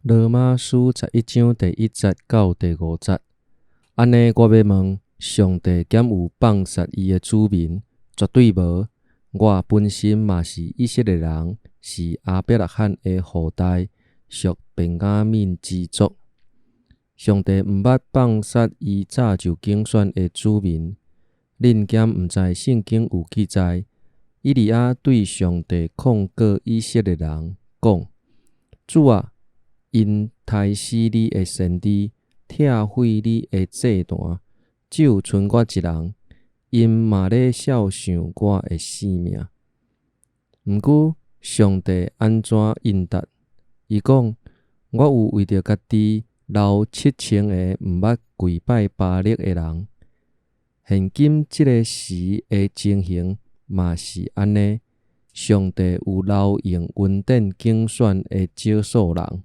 羅馬書11章第1節到第5節，按呢我欲問：上帝敢有放殺伊的子民？絕對無！我本身嘛是以色列人，是亞伯拉罕的後代，屬便雅憫支族。上帝毋捌放殺伊早就揀選的子民。恁敢毋知聖經有記載，以利亞對上帝控告以色列人，講：主啊！𪜶刣死你的先知，拆毀你的祭壇，只有賰我一人，𪜶嘛咧肖想我的性命。毋過上帝按怎應答？伊講：我有為著家己留7000個毋捌跪拜巴力的人。現今這个時的情形嘛是按呢，上帝有留用恩典揀選的少數人。